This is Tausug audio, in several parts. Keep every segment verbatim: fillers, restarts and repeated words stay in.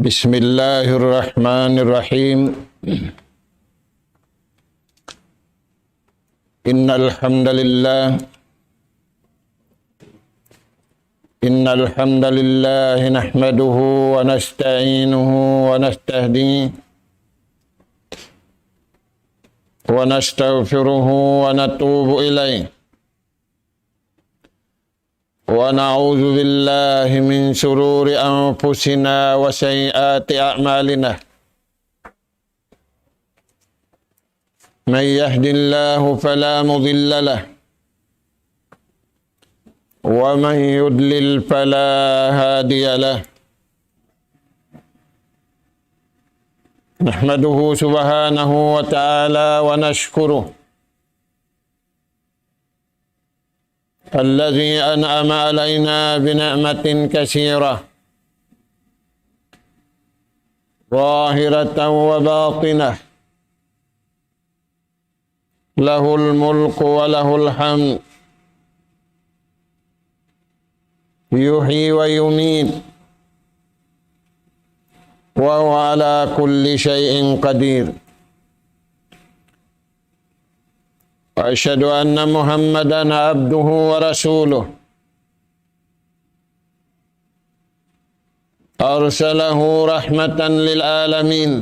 بسم الله الرحمن الرحيم. إن الحمد لله، إن الحمد لله نحمده ونستعينه ونستهديه ونستغفره ونتوب إليه، ونعوذ بالله من شرور أنفسنا وسيئات أعمالنا. من يهد الله فلا مضل له، ومن يضلل فلا هادي له. نحمده سبحانه وتعالى ونشكره، الذي أنعم علينا بنعمة كثيرة، ظاهرة وباطنة، له الملك وله الحمد، يحيي ويميت، وهو على كل شيء قدير. وأشهد أن محمدا عبده ورسوله، أرسله رحمة للعالمين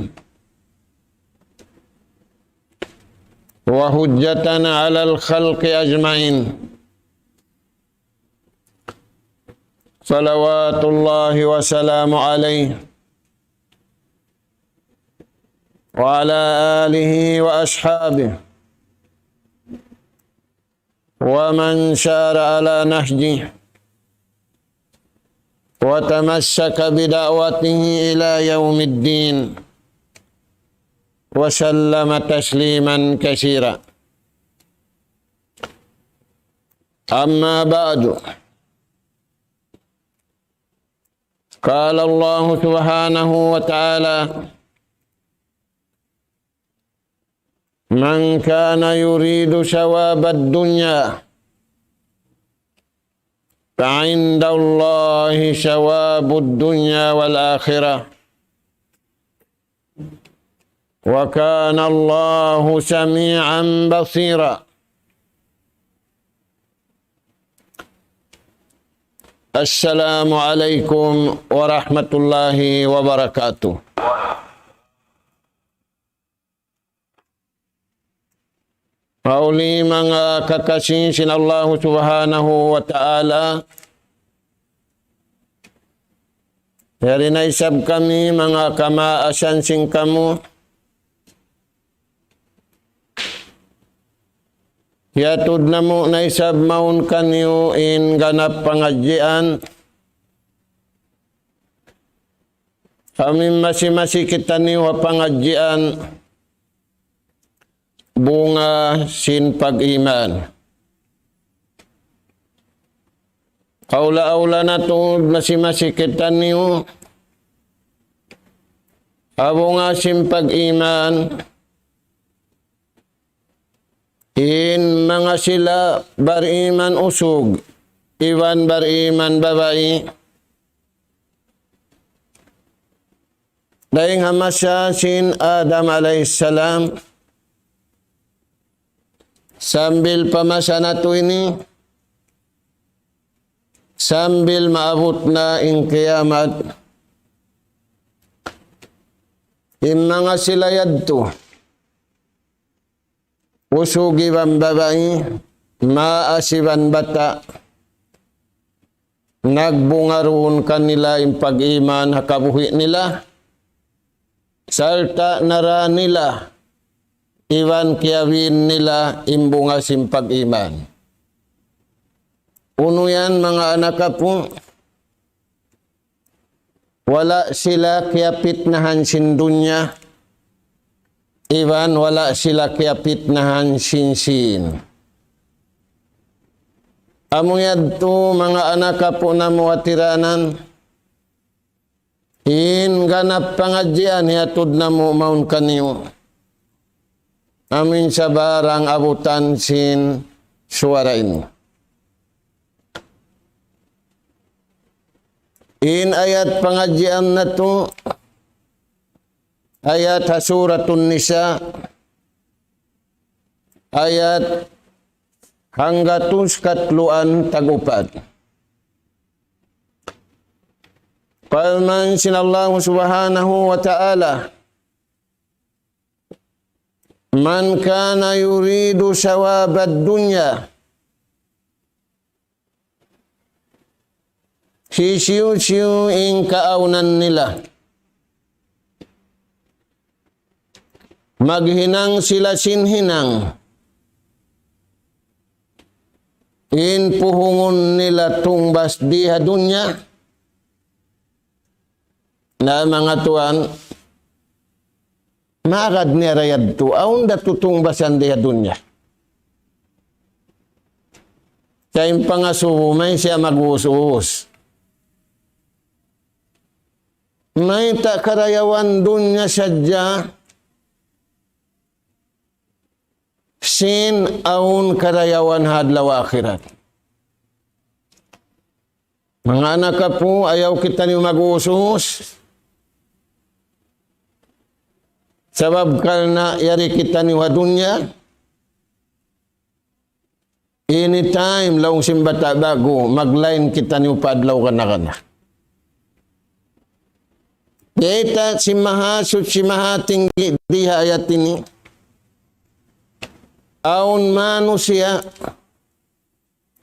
وحجة على الخلق أجمعين، صلوات الله وسلامه عليه وعلى آله وأصحابه ومن سار على نهجه وتمسك بدعوته إلى يوم الدين، وسلم تسليما كثيرا. أما بعد، قال الله سبحانه وتعالى: من كان يريد ثواب الدنيا فعند الله ثواب الدنيا والآخرة، وكان الله سميعا بصيرا. السلام عليكم ورحمة الله وبركاته. Mahuli manga kakasi sin Allahu Subhanahu wa Ta'ala, yari na isab kami manga kamaasan sin kamu. Hiyatud namu' na isab mawn kaniyu in ganap pangadjian. Amu in masi-masi kitaniyu ha pangadjian bunga sin pag-iman. Awla-awla na tuud masi-masi kitaniyu ha bunga sin pag-iman, in manga sila bariman usug iban bariman babai, dayn ha masa sin Adam alayhi salam sambil pa masa natu' ini, sambil maabut na in kiyamat, in manga sila yadtu, usug iban babai, maas iban bata', nagbunga duun kanila in pag-iman ha kabuhi' nila, sarta' nara nila iban kiyawin nila in bunga sin pag-iman. Unu yan, manga anak apu'? Wala' sila kiyapitnahan sin dunya, iban wala' sila kiyapitnahan sin sīn. Amu yadtu, manga anak apu' namu' ha tiranan, in ganap pangadjian hiyatud namu' mawn kaniyu. Amu in sabarang abutan sin suwara ini. In ayat pangadjian natu', ayat ha Suratun Nisa, ayat hanggatus katluan tag-upat. Parman sin Allah Subhanahu wa Ta'ala, من كان يريد ثواب الدنيا. Hisiyu-siyu in kaawnan nila, maghinang sila sin hinang, in puhungun nila tungbas di ha dunya. Na manga tuwan, magad niya ra yadtu, awn da tungbasan di ha dunya. Sa' in pangasubu, mayta' siya mag-uus-uus? Mayta' karayawan dunya sadja, sin awn karayawan ha adlaw akhirat. Manga anak apu', ayaw kitaniyu mag-uus-uus. Sabab karna' yari kitaniyu ha dunya, anytime, laung sin bata' ba'gu, maglain kitaniyu pa adlaw kana-kana. Kita' sin Mahasuchi Mahatinggi di ha ayat ini. Awn manusiya',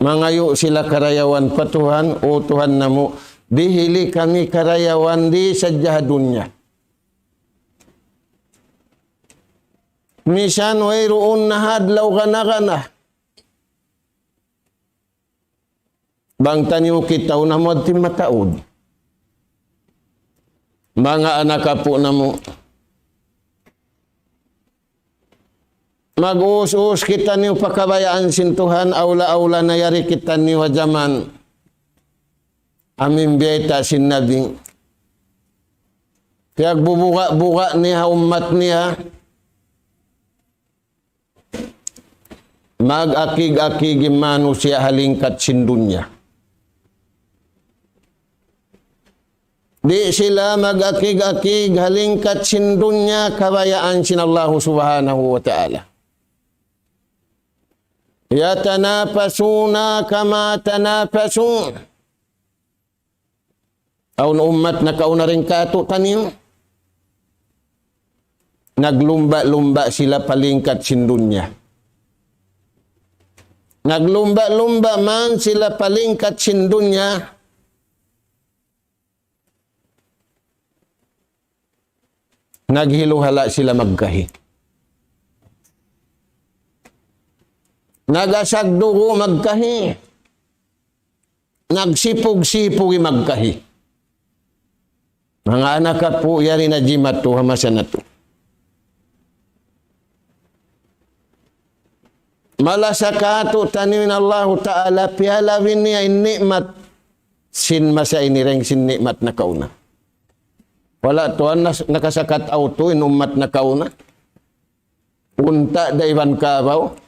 mangayu' sila karayawan pa Tuhan, "O Tuhan namu', dihili kami karayawan di sadja ha dunya. Misan wayruun na ha adlaw kana-kana." Bang taniyu kitaun, amu yadtu in mataud. Manga anak apu' namu', mag-uus-uus kitaniyu pa kabayaan sin Tuhan, awla-awla na yari kitaniyu ha jaman amu in biyayta' sin Nabi. Piyagbubuga'-buga' niya ha ummat niya, mag-akig-akig in manusiya' ha lingkat sin dunya. Di' sila mag-akig-akig ha lingkat sin dunya kabayaan sin Allahu Subhanahu wa Ta'ala. يتنافسون كما يتنافسون. Awn ummat nakauna dayn kātu'niyu, naglumba'-lumba' sila pa lingkat sin dunya. Naglumba'-lumba' man sila pa lingkat sin dunya. Naghiluhala' sila magkahi. Nagasagdugu' magkahi. Nagsipug-sipug magkahi. Manga anak apu', yari na jimatu ha masa natu'. Malasa kātu'niyu in Allahu Ta'ala, piyalabin niya in ni'mat sin masa ini dayn sin ni'mat nakauna. Wala' tuwan nas-, nakasakat awtu in ummat nakauna. Unta' da iban kabaw.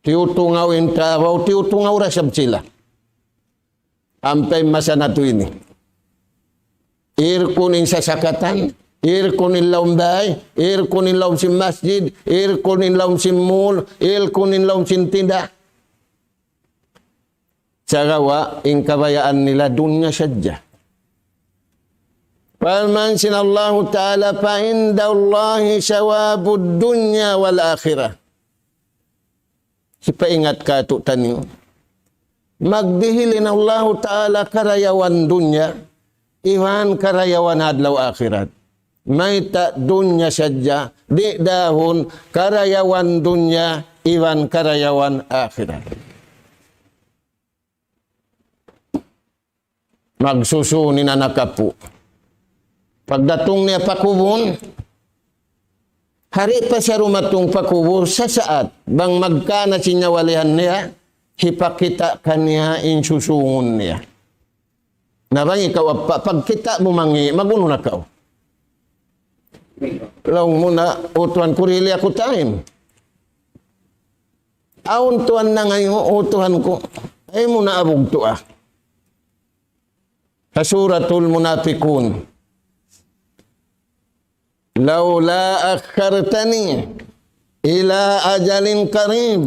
Tiyutungaw in kabaw, tiyutungaw da isab sila. Ampa in masa natu' ini, aircon in sasakatan, aircon in lawm bāy, aircon in lawm sin masjid, aircon in lawm sin mall, aircon in lawm sin tinda. Sagawa' in kabayaan nila dunya sadja. Parman sin Allahu Ta'ala, فعند الله ثواب الدنيا والآخرة. Hipaingat kātu'niyu. Magdihil in Allahu Ta'ala karayawan dunya, iban karayawan adlaw akhirat. Mayta' dunya sadja, di' dahun karayawan dunya, iban karayawan akhirat. Magsusun in anak apu'. Pagdatung niya pa kubul, di' pa siya dumatung pa kubul, sasaat bang magkana sin nyawalihan niya, hipakita' kaniya in susungun niya. Na bang ikaw apa', pagkita' mu mangi', mag-unu na kaw? Laung mu na, "O tuwan ku, dihili aku time." Awn tuwan nangayu', "O Tuhan ku, ayaw mu na abugtuan." Ha Suratul Munafiqun. لولا أخرتني إلى أجل قريب.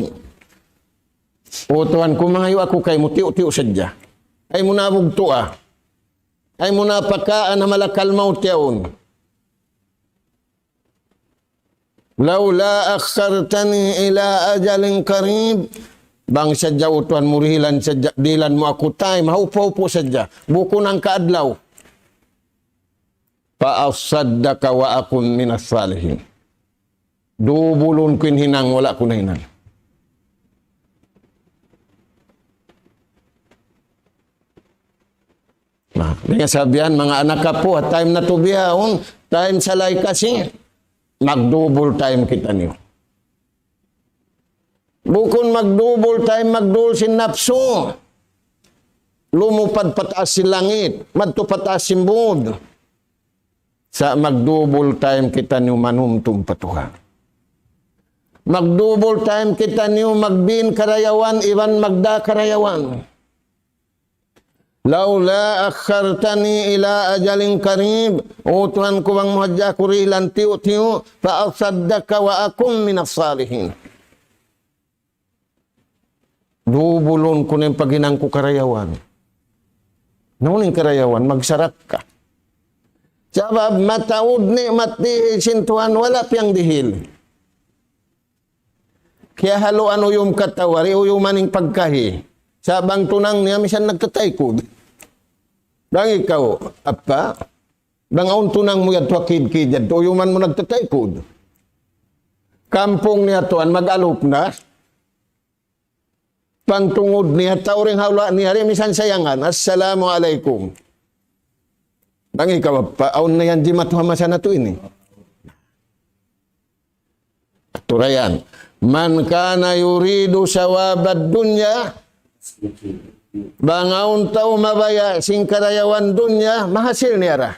O Tuhan ku, mangayu' aku kaymu tiyu'-tiyu' sadja. Ayaw mu na bugtuan. Ayaw mu na pakaan ha malakal maut yaun. لولا أخرتني إلى أجل قريب. Bang sadja, O Tuhan, mu dihilan sadja, dihilan mu aku time, haupu-haupu sadja. Bukun hangka adlaw. فأصدق وأكن من الصالحين. Dubulun ku in hinang, wala' ku nahinang. Na, dayn ha sabab yan, manga anak apu', ha time natu' bihaun, time salay kasi, magdubul time kitaniyu. Bukun magdubul time, magdubul sin napsu. Lumupad pataas sin langit, madtu pataas sin bud. Sa' magdubul time kitaniyu manumtum pa Tuhan. Magdubul time kitaniyu magbin karayawan iban magdā karayawan. لولا أخرتني إلى أجل قريب. O Tuhan ku, bang mu hadja aku dihilan tiyu'-tiyu', فأصدق وأكن من الصالحين. Dubulun ku na in paghinang ku karayawan. Na unu in karayawan, magsarakka. Sabab mataud ni'mat dihil sin Tuhan, wala' piyagdihil. Kiyahaluan uyum katān, di' uyuman in pagkahi. Sa' bang tunang niya, misan nagtataykud. Bang ikaw, apa? Bang awn tunang mu yadtu ha kid-kid yadtu, uyuman mu nagtataykud. Kampung niya tuwan, mag-alup na. Pangtungud niya, tau dayn ha hula' niya, di' misan sayangan, "Assalamu alaykum." Bang ikaw, apa, awn na yan jimatu ha masa natu' ini. Turayan. من كان يريد ثواب الدنيا. Bang awn tau mabaya' sin karayawan dunya, mahasil niya ra.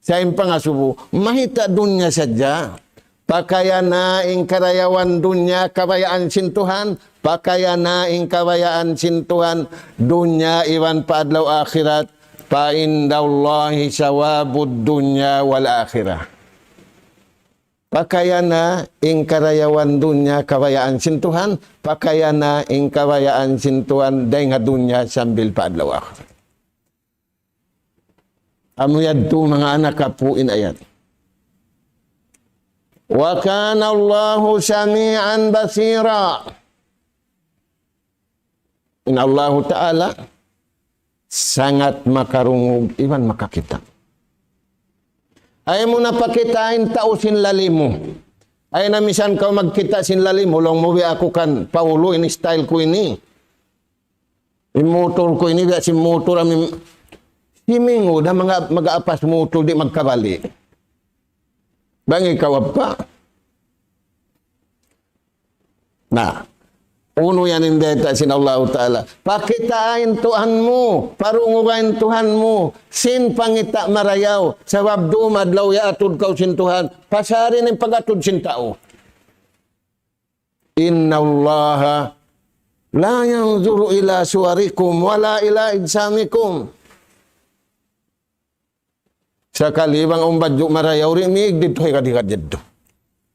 Sa' in pangasubu, mahita' dunya sadja. Pakayana in karayawan dunya kabayaan sin Tuhan, pakayana in kabayaan sin Tuhan dunya iban pa adlaw akhirat, فعند الله ثواب الدنيا والآخرة. Pakayana in karayawan dunya kabayaan sin Tuhan, pakayana in kabayaan sin Tuhan dayn ha dunya sambil pa adlaw akhirat. Amu yadtu manga anak apu' in ayat. وكان الله سميعا بصيرا. In Allahu Ta'ala sangat makarungug iban makakita'. Ayaw mu na pakitaan tau sin lalimu. Ayaw na misan kaw magkita' sin lalimu, laung mu biya' aku kan Paulu, ini style ku ini. In mutur ku ini, biya' sin mutur amin. Himingu da mga, mag-aapas mutur di' magkabali. Bang ikaw apa? Na, unu yan in bayta' sin Allahu Ta'ala. Pakitaa in Tuhan mu, parunguga in Tuhan mu, sin pangita' marayaw, sabab dum adlaw yaatud kaw sin Tuhan, pasarin in pag-atud sin tau. إن الله لا ينظر إلى صوركم ولا إلى أجسامكم. Sakali bang awn badju' marayaw, di' mīg didtu hikad-hikad jadtu.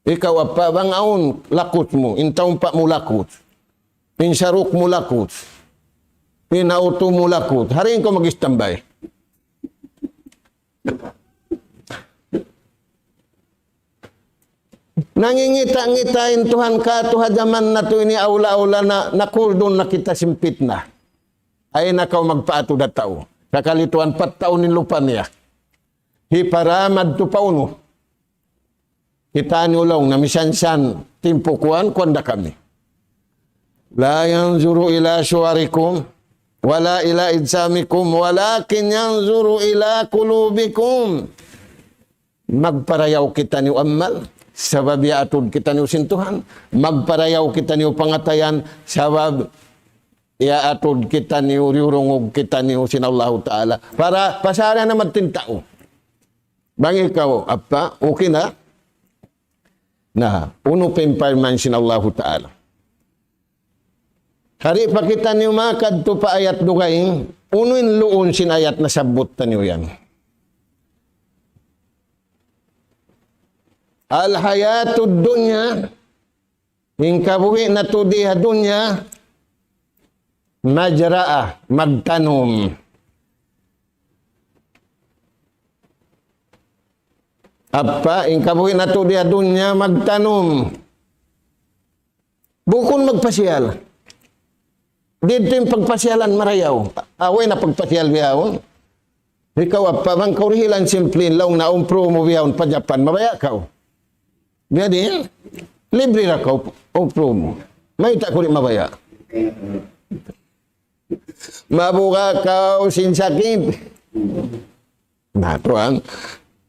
Ikaw apa bang awn lakus mu, in taumpa' mu lakus, in saruk mu lakus, in auto mu lakus, hari in kaw mag-istambay. Nangingita'-ngita' in Tuhan katu' ha jaman natu' ini awla-awla na, nakuldun na kita sin pitna. Ayaw na kaw magpaatud ha tau. Sakali tuwan pattaun in lupa niya. Hipara madtu pa unu. Kita' niyu laung na misan-san timpu kuwan, kuwan da kami. لا ينظر إلى صوركم ولا إلى أجسامكم ولكن ينظر إلى قلوبكم. Magparayaw kitaniyu amal, sabab yaatud kitaniyu sin Tuhan. Magparayaw kitaniyu pangatayan, sabab yaatud kitaniyu, diyurungug kitaniyu sin Allahu Ta'ala. Para pasara na magtintau. Bang ikaw, apa, okay na? Na, unu pa in parman sin Allahu Ta'ala. Hari pa kitaniyu makadtu pa ayat dugaing, unu in luun sin ayat nasabbut taniyu yan. الحياة الدنيا, in kabuhi' natu' di ha dunya, مزرعة, magtanum. Apa, in kabuhi' natu' di ha dunya, magtanum. Bukun magpasiyal. Didtu in pagpasiyalan marayaw. Way na pagpasiyal bihaun. Ikaw apa, bang kaw dihilan simple in laung na umpru mu bihaun pa Japan, mabaya' kaw? Biya' diin, libre ra kaw, umpru mu. Mayta' kaw di' mabaya'? Mabuga' kaw sin sakit. Na, tuwan.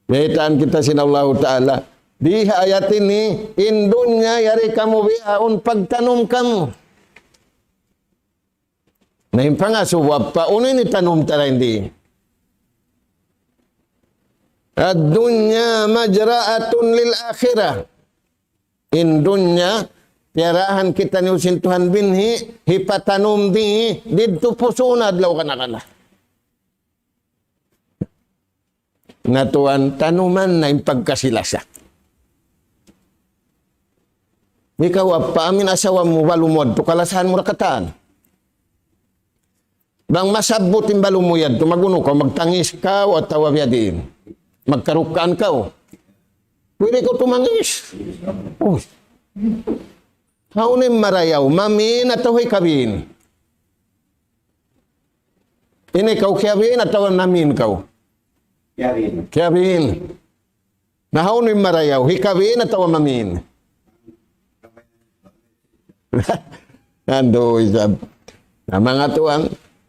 Baytaan kita sin Allahu Ta'ala. Di ha ayat ini, in dunya yari kamu bihaun pagtanum kamu. Na in pangasubu apa, unu in hitanum ta dayn di? الدنيا مزرعة للآخرة. In dunya, piyarahan kitaniyu sin Tuhan binhi', hipatanum di, didtu pusu na adlaw kana-kana. Na tuwan, tanuman na in pagkasi-lasa. Ikaw apa, amin asawa mu balumud, tu kalasahan mu ra katan. Bang masabbut in balumud yadtu, mag-unu kaw, magtangis kaw, atawa biya' diin? Magkarukkaan kaw. Pwede kaw tumangis. Uy. Hawnu in marayaw, mamin atawa hikabin? Ini kaw kiyabin atawa mamin kaw? Kiyabin. Kiyabin. Na hawnu in marayaw, hikabin atawa mamin? Andu' isab. Na manga tuwan,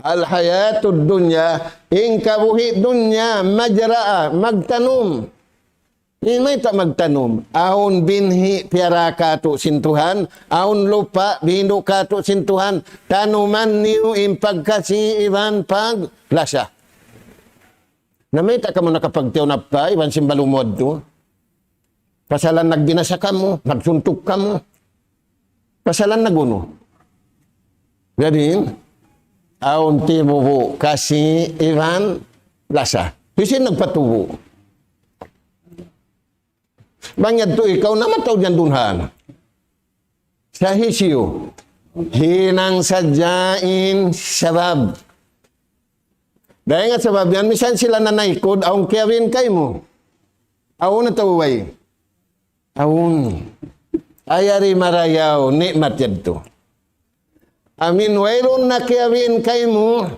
الحياة الدنيا, in kabuhi' dunya, مزرعة, magtanum. In mayta' magtanum? Awn binhi' piyara katu' sin Tuhan, awn lupa' bihindu' katu' sin Tuhan, tanuman niyu in pagkasi iban paglasa. Na mayta' kamu nakapagtiyaun apa iban sin balumud tu? Pasalan nagbinasa kamu, nagsuntuk kamu. Pasalan nag-unu? Jadi, awn timubu' kasi iban lasa. Hisiyu in nagpatubu'? Bang yadtu ikaw na mataud yan dunhan. Sa' hisiyu? Hinang sadja in sabab. Dayn ha sabab yan, misan sila nanaykud, awn kiyabin kaymu. Awn atawa way? Awn. Ay, yari marayaw, ni'mat yadtu. Amin wayruun na kiyabin kaymu,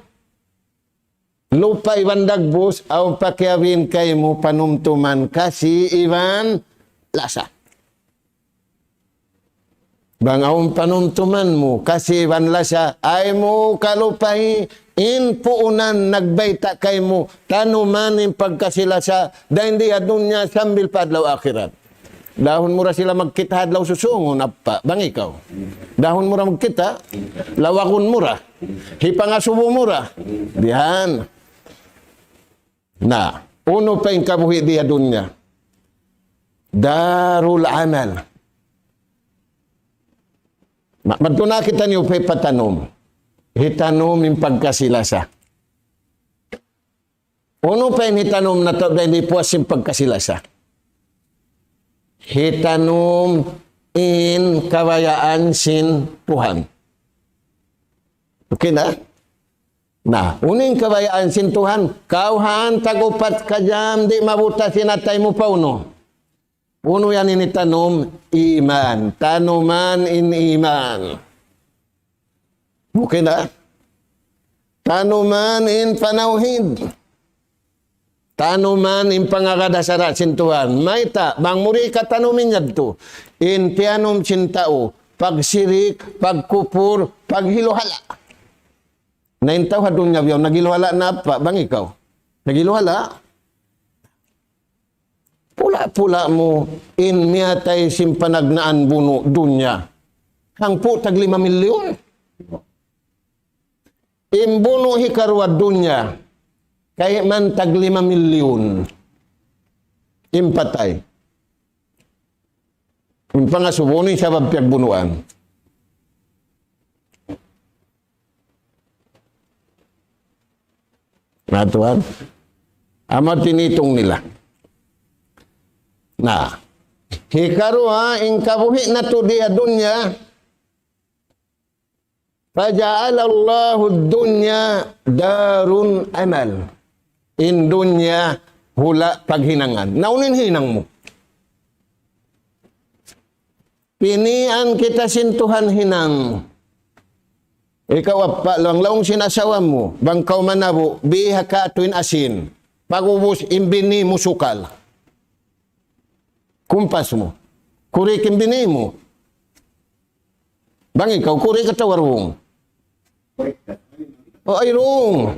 lupa' iban dagbus, awn pa kiyabin kaymu panumtuman kasi iban lasa. Bang awn panumtuman mu kasi iban lasa, ayaw mu kalupahi in puunan nagbayta' kaymu, tanuman in pagkasi-lasa, dayn di ha dunya sambil pa adlaw akhirat. Dahun mu ra sila magkita' ha adlaw susungun, apa, bang ikaw. Dahun mu ra magkita', lawagun mu ra. Hipangasubu mu ra. Bihan. Na, unu pa in kabuhi' di ha dunya? Darul amal. Ma-, madtu na kitaniyu pa hipatanum. Hitanum in pagkasi-lasa. Unu pa in hitanum natu' dayn di puas sin pagkasi-lasa? Hitanum in kabayaan sin Tuhan. Okay na? Na, unu in kabayaan sin Tuhan? Kawhaan tag-upat ka jam di' mabutas in atay mu pa unu? Unu yan in hitanum? Iman. Tanuman in iman. Okay na? Tanuman in panawhid. Tanuman in pangagad ha sara' sin Tuhan. Mayta', bang mu di' katanum in yadtu. In tiyanum sin tau, pagsirik, pagkupur, paghiluhala'. Na in tau ha dunya biyaun, naghiluhala' na apa, bang ikaw? Naghiluhala'? Pula-pula mu in miyatay sin panagnaan bunu' dunya. Hangpu' tag lima milyun. In bunu' hikaruwa dunya, kayman tag lima milyun in patay. In pangasubu, unu in sabab piyagbunuan? Na, tuwan. Amu tinitung nila. Na, Hikaruwa, in kabuhi' natu' di ha dunya, فجعل الله الدنيا دار عمل. In dunya hula' paghinangan. Na unu in hinang mu? Pinian kita sin Tuhan hinang. Ikaw appa' laung-laung sin asawa mu, bang kaw manabu', biha katu' in asin. Pag'ubus in bini mu sukal. Kumpas mu. Kurik in bini mu. Bang ikaw, kurik atawa wrong? O, ay wrong.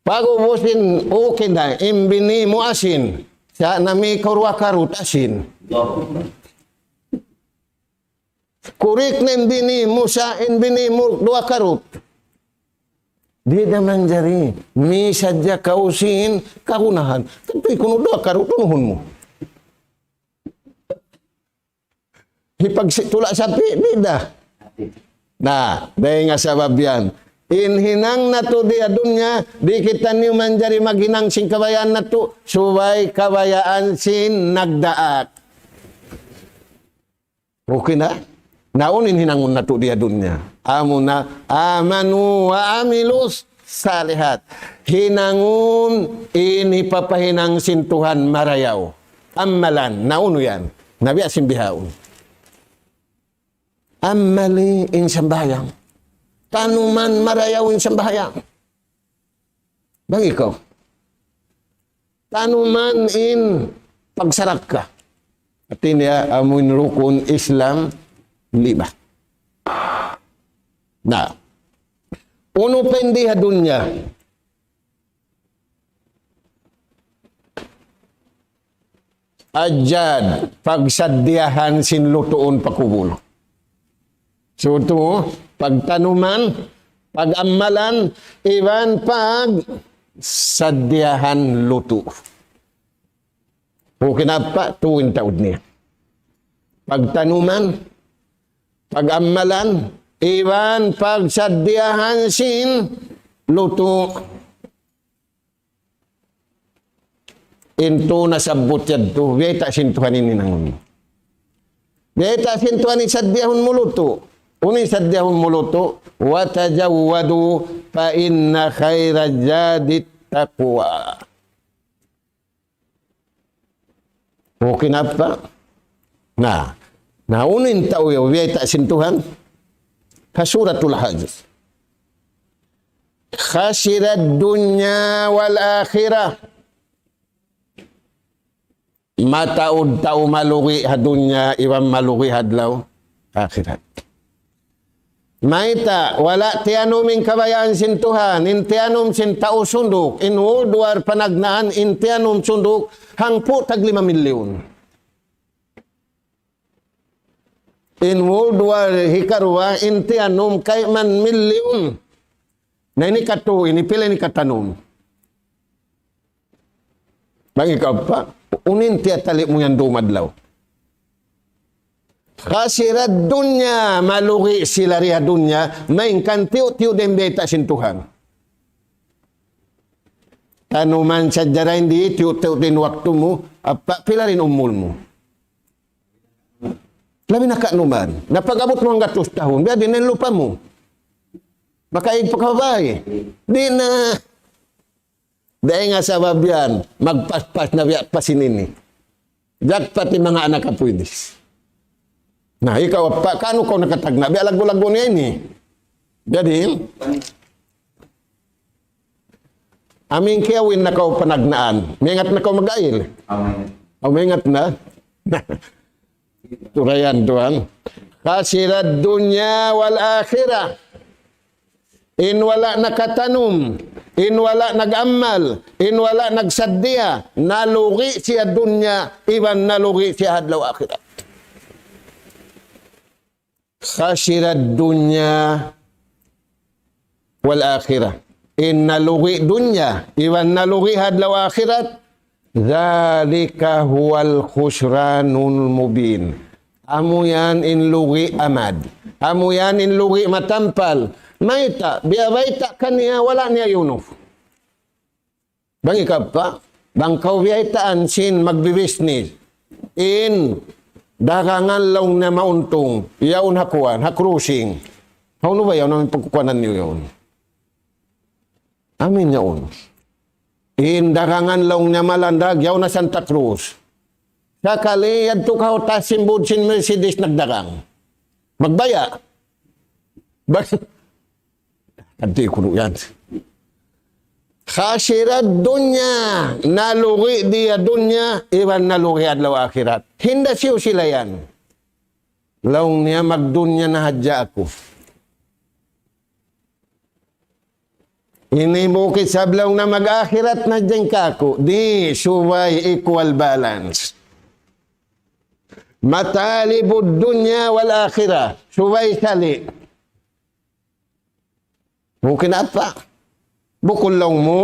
Pag'ubus in, okay na, in bini mu asin. Sa' nami' kaw duwa karut asin. Kurik na in bini mu, sa' in bini mu duwa karut. Di' da manjari, misan sadja kaw sin kagunahan. Tantu kunu' duwa karut, unuhun mu. Hipagsi-, tula' sapi', di' da. Na, dayn ha sabab yan. In hinang natu' di ha dunya, di' kitaniyu manjari maghinang sin kabayaan natu', subay kabayaan sin nagdaak. Okay na? Na unu in hinangun natu' di ha dunya? Amuna, آمنوا وعملوا الصالحات. Hinangun in hipapahinang sin Tuhan marayaw. Amalan, na unu yan? Na biya' sin bihaun. Amali in sambahayang. Tanuman marayaw in sambahayang. Bang ikaw. Tanuman in pagsarakka. Hati niya, amu in rukun Islam lima. Na, unu pa in di ha dunya? Ajad, pagsaddiyahan sin lutuun pa kubul. So, tu, pagtanuman, pag-ammalan, iban pagsaddiyahan lutu'. Okay na pa, tu in taud niya. Pagtanuman, pag-ammalan, iban pagsaddiyahan sin lutu'. In tu nasabbut yadtu, biyayta' sin Tuhan in hinangun. Biyayta' sin Tuhan in saddiyahun mu lutu'. Unu in saddiyahun mu lutu', وتزودوا فإن خير الزاد التقوى. Okay na pa? Na, na unu in tau yaun, biyayta' sin Tuhan? Ha Suratul Hajj. خسر الدنيا والآخرة. Mataud tau malugi' ha dunya iban malugi' ha adlaw akhirat. Mayta', wala' tiyanum in kabayaan sin Tuhan, in tiyanum sin tau sunduk, in World War panagnaan, in tiyanum sunduk, hangpu' tag lima milyun. In World War hikaruwa, in tiyanum kayman milyun. Na ini katu', ini pila ini katanum. Bang ikaw pa, unu in tiyatali' mu yan dum adlaw. خسر الدنيا, malugi' sila di ha dunya, malayngkan tiyu'-tiyu' da in biyayta' sin Tuhan. Tanuman sadja da in di, tiyu'-tiyu' da in waktu mu, apa, pila da in umul mu. Labi na kaanuman. Na pag-abut mu hanggatus tahun, biya' diin na in lupa mu. Makaig pa ka babai. Di' na. Dayn ha sabab yan, magpaspas na biya' pa sin ini. Jackpot in manga anak apu' ini. Na, ikaw, apa, kanu kaw nakatagna', biya' laggu'-laggu' niya ini. Jadi, amu in kiyawin na kaw panagnaan. Maingat na kaw mag-ail. Amin. Aw, maingat na. Turayan, tuwan. خسر الدنيا والآخرة. In wala' nakatanum, in wala' nag-ammal, in wala' nagsaddiya, nalugi' siya dunya, iban nalugi' siya ha adlaw akhirat. خسر الدنيا والآخرة. In nalugi' dunya, iban nalugi' ha adlaw akhirat, ذلك هو الخسران المبين. Amu yan in lugi' amad. Amu yan in lugi' matampal. Mayta', biya' bayta' kaniya, wala' niya iyunuk. Bang ikaw pa, Bang kaw biyaytaan sin magbibisnis. In dagangan laung niya mauntung. Yaun ha kuwan, ha crossing. Hawnu ba yaun amu in pagkukuwanan niyu yaun? Amu in yaun. In dagangan laung niya malandag, yaun ha Santa Cruz. Sakali yadtu kaw ha taas sin bud sin Mercedes nagdagang. Magbaya'. Bag-, Adi kunu' yan. خسر الدنيا, nalugi' di ha dunya, iban nalugi' adlaw akhirat. Hinda siyu sila yan. Laung niya magdunya na hadja aku. Ini bukit sablaw na mag-akhirat na dyan kaku'. Di, subay equal balance. مطالب الدنيا والآخرة. Subay sali'. Bukun apa? Bukun laung mu.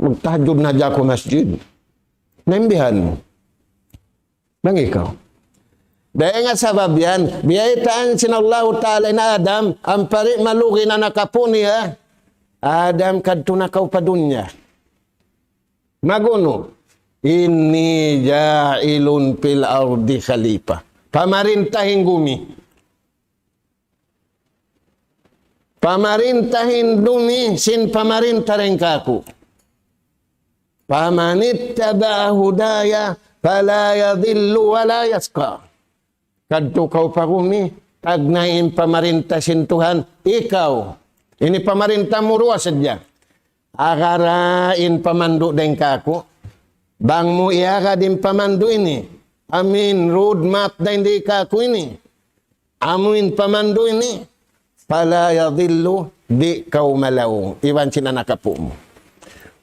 Magtahajjud na hadja aku masjid. Na in bihan mu. Bang ikaw. Dayn ha sabab yan, biyaytaan sin Allahu Ta'ala in Adam, ampa di' malugi in anak apu' niya, Adam, kadtu na kaw pa dunya. Mag-unu, إني جاعل في الأرض خليفة. Pamarinta in gumi. Pamarinta in gumi sin pamarinta dayn kaku'. فمن اتبع هداي فلا يضل ولا يشقى. Kadtu kaw pa gumi, tagnaan in pamarinta sin Tuhan, ikaw. Ini pamarinta mu duwa sadja. Agara in pamandu' dayn kaku'. Bang mu iyagad in pamandu' ini. Amu in road map dayn di kaku' ini. Amu in pamandu' ini. فلا يضل, di' kaw malaung. Iban sin anak apu' mu.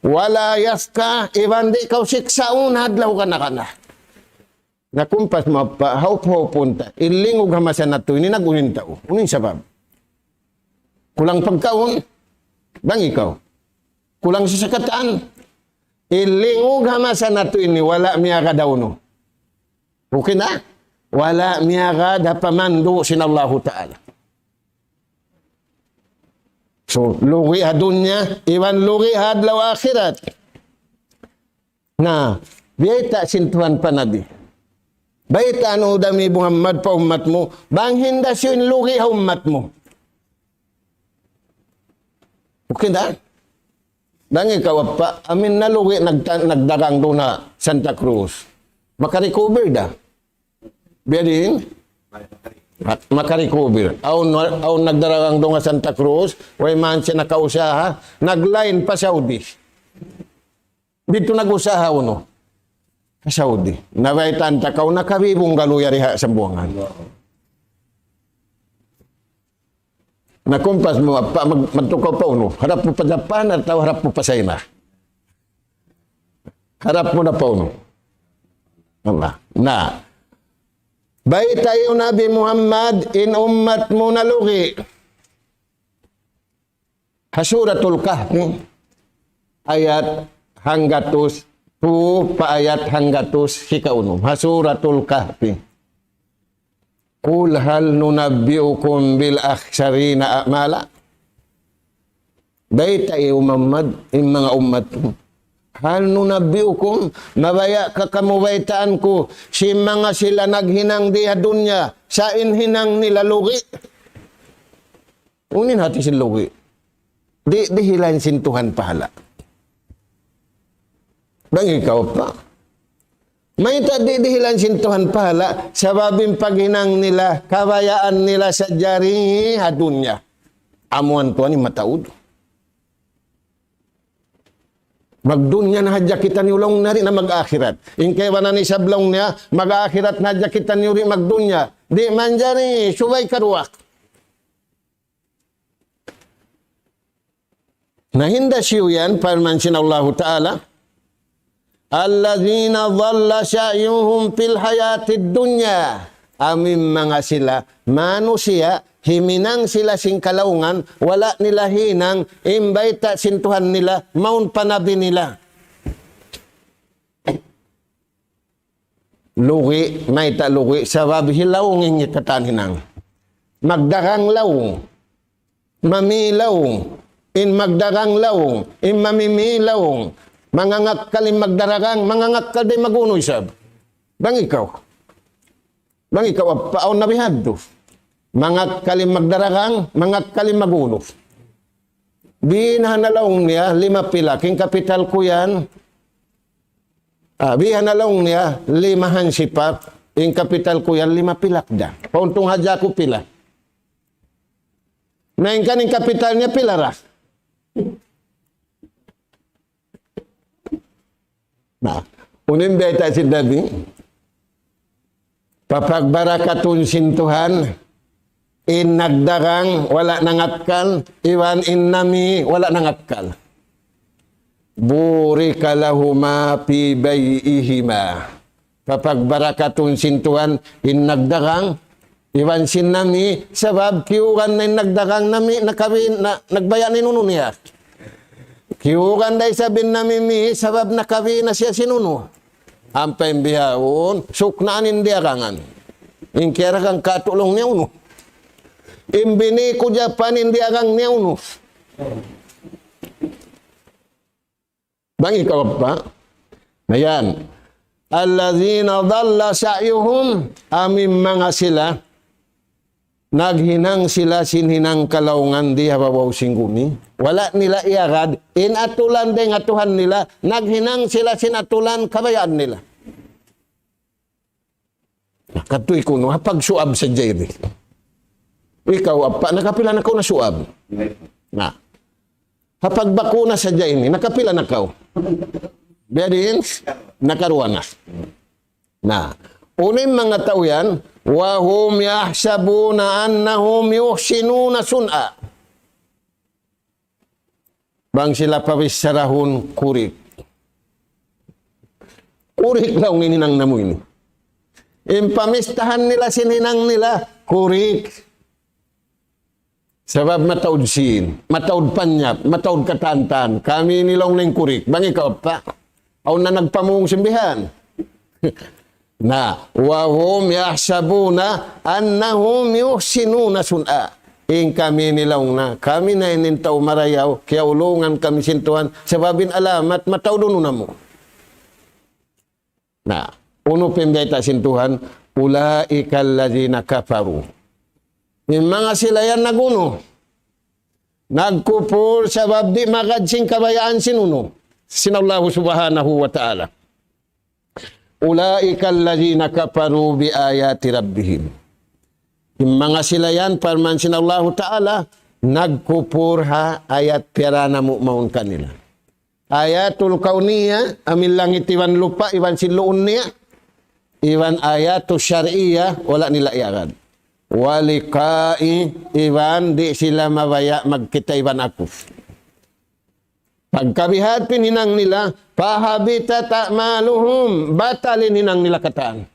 ولا يشقى, iban di' kaw siksaun adlaw kana-kana. Na kumpas mu pa, hawp-hawpun ta. In lingug ha masa natu' ini nag-unu in tau. Unu in sabab? Kulang pagkaun. Bang ikaw. Kulang sasakatan. In lingug ha masa natu' ini wala' miyagad ha unu. Okay na? Wala' miyagad ha pamandu' sin Allahu Ta'ala. So, lugi' ha dunya, iban lugi' ha adlaw akhirat. Na, biyayta' sin Tuhan pa Nabi. Bayta' anu dami Muhammad pa ummat mu, bang hinda siyu in lugi' ha ummat mu. Okay na? Bang ikaw apa, amin nalugi' nagta-, nagdagang duun ha Santa Cruz. Makarecover da. Biya' diin? Ma-, makarecover. Awn, awn nagdagang duun ha Santa Cruz, way man siya nakausaha, naglain pa Saudi. Didtu nag-usaha unu. Ha Saudi. Nabaytaan ta kaw, nakabibunggalu yari ha Sambuwangan. Na kumpas mu, pa, mag-, madtu kaw pa unu. Harap mu pa Japan, atawa harap mu pa China. Harap mu na pa unu. Allah. Na. Baytai Nabi Muhammad, in ummat mu nalugi'. Ha Suratul Kahfi, ayat hanggatus, tu pa ayat hanggatus hikaunum. Ha Suratul Kahfi. قل هل ننبئكم بالأخسرين أعمالا. Baytai Muhammad, in manga ummat mu. هل ننبئكم, mabaya' ka kamu baytaan ku, sin manga sila naghinang di ha dunya, sa' in hinang nila lugi'. Unu in hati sin lugi'? Di' dihilan sin Tuhan pahala'. Bang ikaw pa. Mayta' di' dihilan sin Tuhan pahala', sabab in paghinang nila, kabayaan nila sadja di ha dunya. Amuan tuwan in mataud. Magdunya na hadja kitaniyu laung niya di' na mag-akhirat. In kaibanan isab laung niya, mag-akhirat na hadja kitaniyu di' magdunya. Di' manjari, subay karuwa. Na hinda siyu yan, parman sin Allahu Ta'ala, الذين ضل سعيهم في الحياة الدنيا. Amu in manga sila, manusiya', himinang sila sin kalaungan, wala' nila hinang, in bayta' sin Tuhan nila, mawn pa nabi nila. Lugi', mayta' lugi', sabab hi laung in katan hinang. Magdagang laung, mami laung, In magdagang laung, in mamimi laung, mangangakkal in magdaragang, mangangakkal da in mag-unu isab. Bang ikaw. Bang ikaw, apa-, awn na bihadtu. Mangakkal in magdaragang, mangakkal in mag-unu. Binaha na laung niya, lima pilak. In kapital ku yan, ah, binaha na laung niya, lima hansipak. In kapital ku yan, lima pilak da. Pauntung hadja ku pila. Na in kan in kapital niya pila ra. Na, unu in bayta' sin Nabi, papagbarakatun sin Tuhan, in nagdagang wala' nangakkal, iban in nami wala' nangakkal. بورك لهما في بيعهما. Papagbarakatun sin Tuhan in nagdagang, iban sin nami, sabab kiyugan na in nagdagang nami, nakawin, na, nagbaya' na in unu niya. Kiyugan da isab in namimi, sabab nakawin na siya sin unu. Ampa in bihaun, suknaan in diyagangan. In kiyaragang katu' laung niya unu. In bini ku japan in diyagang niya unu. Bang ikaw pa. Na yan. الذين ضل سعيهم, amu in manga sila, naghinang sila sin hinang kalaungan di ha babaw sin gumi. Wala' nila iyagad, in atulan dayn ha Tuhan nila, naghinang sila sin atulan kabayaan nila. Na, katuy kunu', ha pagsuab sadja ini. Ikaw, apa, nakapila na kaw nasuab? Na. Ha pagbakuna sadja ini, nakapila na kaw? Biya' diin? Nakaruwa na. Na. Unu in manga tau yan, وهم يحسبون أنهم يحسنون صنعا. Bang sila pabissarahun kurik. Kurik laung in hinang namu' ini. In pamistahan nila sin hinang nila, kurik. Sabab mataud sin, mataud panyap, mataud katantan. Kami ini laung in kurik. Bang ikaw pa. Awn na nagpamung sin bihan. Na, وهم يحسبون أنهم يحسنون صنعا. In kami ini laung na, kami na ini in tau marayaw, kiyaulungan kami sin Tuhan, sabab in alamat mataud unu namu'. Na, unu pa in bayta' sin Tuhan, أولئك الذين كفروا. In manga sila yan nagunu. Nagkupur sabab di' magad sin kabayaan sin unu. Sin Allahu Subhanahu wa Ta'ala. أولئك الذين كفروا بآيات ربهم. In manga sila yan, parman sin Allahu Ta'ala, nagkupur ha ayat piyara namu' mawn kanila. Ayatul kawniyah, amu in langit iban lupa', iban sin luun niya, iban ayatul shar'iyyah, wala' nila iyagad. ولقاء, iban di' sila mabaya' magkita' iban aku. Pagka biha' in hinang nila, فحبطت أعمالهم, batal in hinang nila katan.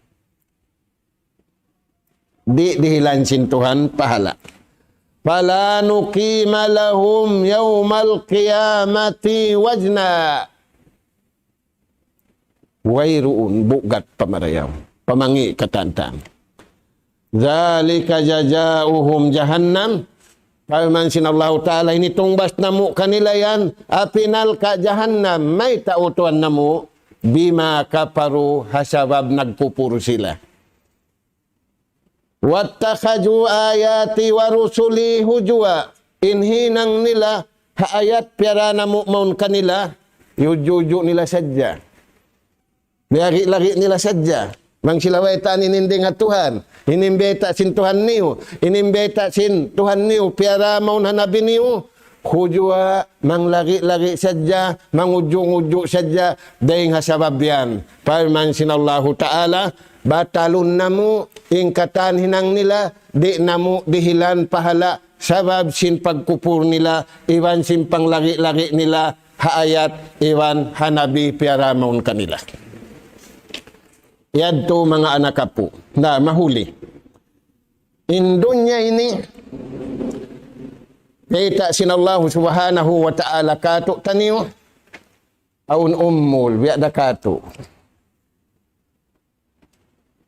Di' dihilan sin Tuhan pahala'. فلا نقيم لهم يوم القيامة وزنا. Wayruun bugat pamarayaw. Pamangi' katantan. ذلك جزاؤهم جهنم. Parman sin Allahu Ta'ala, ini tungbas namu' kanila yan, api narka' jahannam, mayta' utuwan namu', بما كفروا, ha sabab nagkupur sila. واتخذوا آياتي ورسلي هزوا. In hinang nila, ha ayat piyara namu' mawn kanila, iyuju-uju nila sadja. Liyari-lari nila sadja. Bang sila waytaan ini in dayng ha Tuhan. Ini in bayta' sin Tuhan niyu. Ini in bayta' sin Tuhan niyu. Piyara mawn ha Nabi niyu. Huzwa, manglari-lari sadja, mangudju-ngudju sadja, dayng ha sabab yan. Parman sin Allahu Ta'ala, batalun namu' in katan hinang nila, di' namu' dihilan pahala', sabab sin pagkupur nila, iban sin panglari-lari nila, ha ayat, iban ha Nabi piyara mawn kanila. Yadtu manga anak apu'. Na, mahuli. In dunya ini, kita' sin Allah Subhanahu wa Ta'ala katu' taniyu, awn umul, biya' da katu'.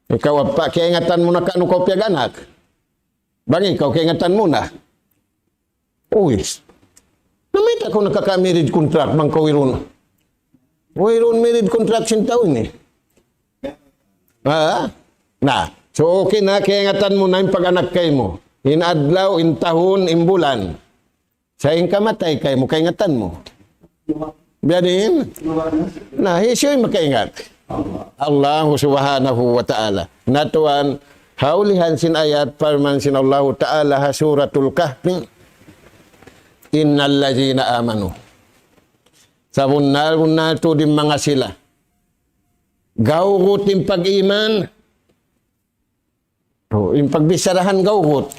Ikaw apa, kaingatan mu na ka'nu kaw piyag-anak? Bang ikaw, kaingatan mu na? Uy. Mayta' kaw nakaka-marriage contract bang kaw wayruun? Wayruun marriage contract sin tau ini. Ha? Na, so okay na, kaingatan mu na in pag-anak kaymu. In adlaw, in tahun, in bulan. Sa' in kamatay kaymu, kaingatan mu. Biya' diin? Na, hisiyu in makaingat? Allahu subhanahu wa ta'ala. Na tuwan, ha ulihan sin ayat, parman sin Allahu ta'ala ha Suratul Kahfi, إن الذين آمنوا. Sabunnal-bunnal tuud in manga sila. Gawgut in pag-iman. Oh, in pagbicharahan gawgut.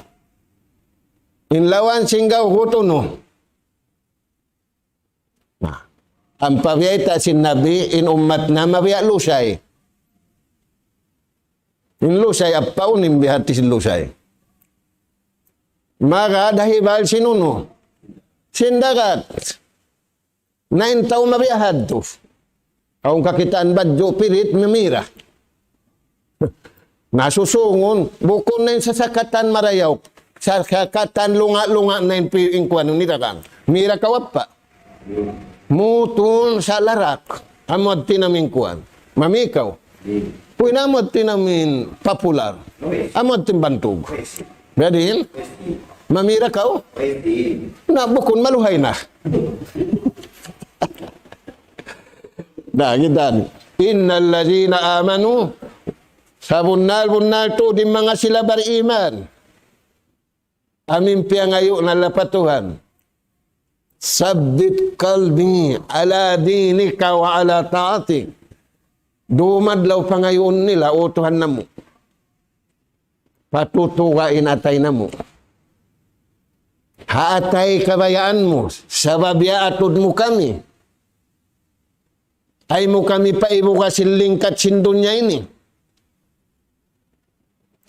In lawan sin gawgut unu? Na, ampa biyayta' sin Nabi, in ummat na mabiya' lusay. In lusay, appaun in bihati sin lusay. Maka dahibal sin unu? Sin dagat. Na in tau mabiya' hadtu. Awn kakitaan badju' pirit mamira. Na susungun, bukun na in sasakatan marayaw. Sasakatan lunga'-lunga' na in pi-, in kuwan, nira kan. Mira kaw appa. Mutun sa larak. Amu adti namin kuwan. Mamikaw. Puy na amu adti namin popular. Amu adti bantug. Biya' diin? Mamira kaw? Na bukun maluhay na. Na, kita' ni. إن الذين آمنوا, sabunnal-bunnal tuud in manga sila bariman. Amu in piyangayu' nila pa Tuhan. ثبت قلبي على دينك وعلى طاعتك. Dumadlaw pangayuun nila, O Tuhan namu'. Patutuga in atay namu'. Ha atay kabayaan mu, sabab ya atud mu kami. Ayaw mu kami paibuga sin lingkat sin dunya ini.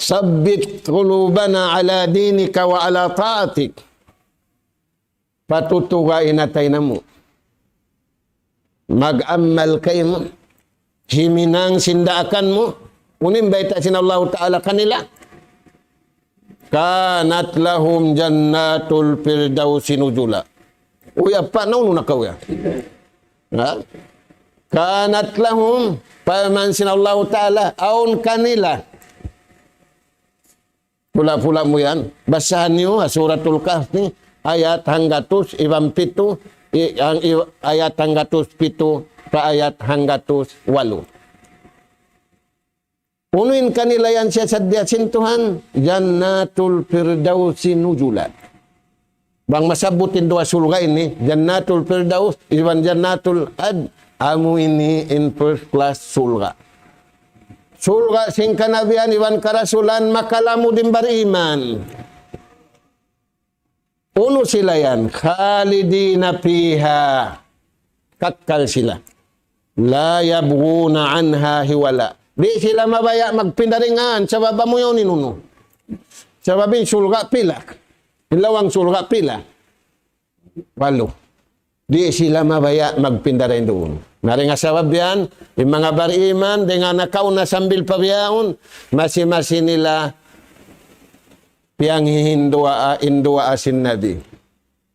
ثبت قلوبنا على دينك وعلى طاعتك. Patutuga in atay namu'. Mag-amal kaymu. Himinang sin daakan mu. Unu in bayta' sin Allahu Ta'ala kanila? كانت لهم جنات الفردوس نزلا. Uy, apa, naunu na kaw ya? Ha? كانت لهم, parman sin Allahu Ta'ala, awn kanila. Pula-pula mu yan. Basahan niyu, ha, Suratul Kahfi, ayat hanggatus iban pitu, i-, ang, i-, ayat hanggatus pitu, pa ayat hanggatus walu. Unu in kanila yan siya sadja sin Tuhan, جنات الفردوس نزلا. Bang masabbut in duwa surga' ini, Jannatul Firdaus, iban Jannatul Ad, amu ini in first class surga'. Surga' sin kanabihan iban karasulan, makalamud in bariman. Unu sila yan? خالدين فيها. Kakkal sila. لا يبغون عنها حولا. Di' sila mabaya' magpinda dayn duun, sabab amu yaun in unu. Sabab in surga' pila. In lawang surga' pila. Walu. Di' sila mabaya' magpinda dayn duun. Na dayn ha sabab yan, in manga bariman, dayn ha nakauna sambil pa bihaun, masi-masi nila piyanghihinduwaa in duwaa sin Nabi.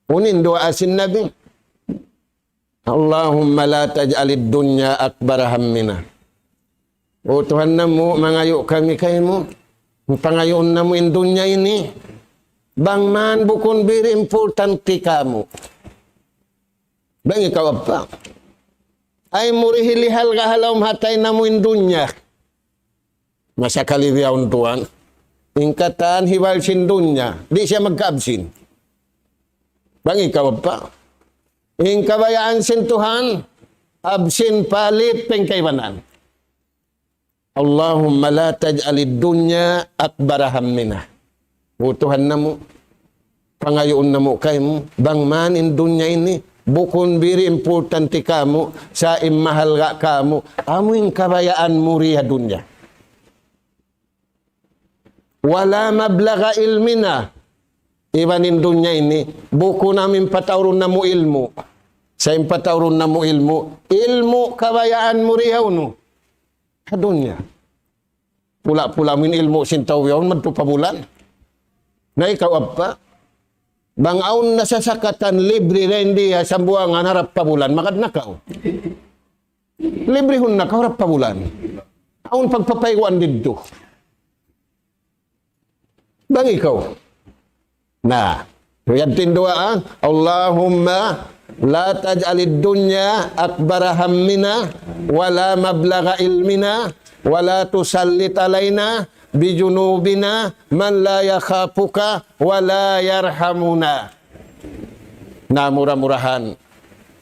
Unu in duwaa sin Nabi? اللهم لا تجعل الدنيا أكبر همنا. O Tuhan namu', mangayu' kami kaymu. Pangayuun namu' in dunya ini. Bang man bukun biri importante kamu'. Bang ikaw apa? Ayaw mu rihili halga' ha lawm atay namu' in dunya. Masa kalibiyaun tuwan. In katan hibal sin dunya. Di' siya magka-absin. Bang ikaw apa? In kabayaan sin Tuhan, absin palit pangkaibanan. اللهم لا تجعل الدنيا أكبر همنا. O Tuhan namu', pangayuun namu' kaymu, bang man in dunya ini, bukun biri importante kamu', sa' in mahalga' kamu', amu in kabayaan mu di ha dunya. ولا مبلغ علمنا. Iban in dunya ini, bukun amu in pataurun namu' ilmu'. Sa' in pataurun namu' ilmu', ilmu' kabayaan mu di ha unu? Ha dunya. Pula-pula mu in ilmu' sin tau yaun madtu pa bulan. Na ikaw apa? Bang awn nasasakatan libre dayn di ha Sambuwangan harap pa bulan, magad na kaw. Librehun na kaw harap pa bulan. Awn pagpapayguan didtu. Bang ikaw. Na, yadtu in duwaa, اللهم لا تجعل الدنيا أكبر همنا ولا مبلغ علمنا ولا تسلط علينا بذنوبنا من لا يخافك ولا يرحمنا. Na mura-murahan,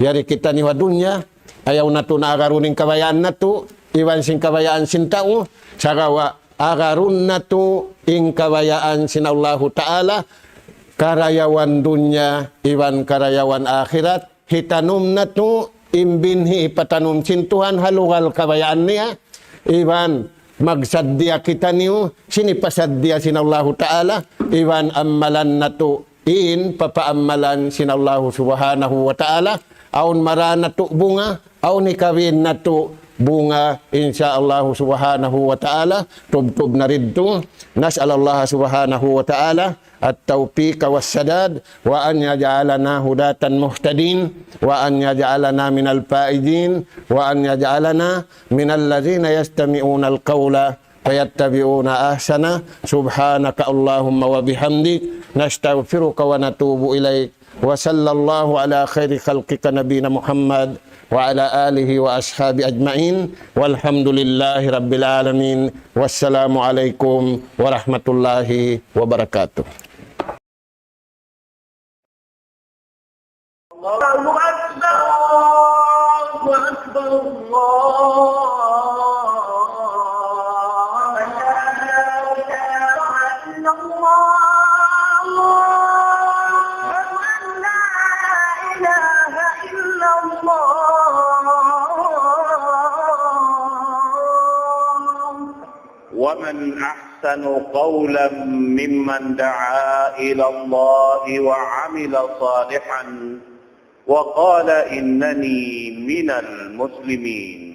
yari kitaniyu ha dunya, ayaw natu' na agarun in kabayaan natu', iban sin kabayaan sin tau, sagawa' agarun natu' in kabayaan sin Allahu Ta'ala, karayawan dunya, iban karayawan akhirat, hitanum natu', in binhi' hipatanum sin Tuhan ha lugal kabayaan niya, iban magsaddiya kitaniyu, sin hipasaddiya sin Allahu Ta'ala, iban ammalan natu', in papaammalan sin Allahu Subhanahu wa Ta'ala, awn mara natu' bunga, awn hikawin natu' bunga, insya Allahu Subhanahu wa Ta'ala, tubtub na didtu. نسأل الله سبحانه وتعالى التوفيق والسداد، وأن يجعلنا هداة مهتدين، وأن يجعلنا من الفائزين، وأن يجعلنا من الذين يستمعون القول فيتبعون أحسنه. سبحانك اللهم وبحمدك، نستغفرك ونتوب إليك. وصلى الله على خير خلقك نبينا محمد وعلى آله وأصحابه أجمعين. والحمد لله رب العالمين. والسلام عليكم ورحمة الله وبركاته. الله أكبر، الله أكبر، الله أكبر. أشهد أن لا إله إلا الله. أشهد أن لا إله إلا الله. ومن أحسن قولا ممن دعا إلى الله وعمل صالحا وقال إنني من المسلمين.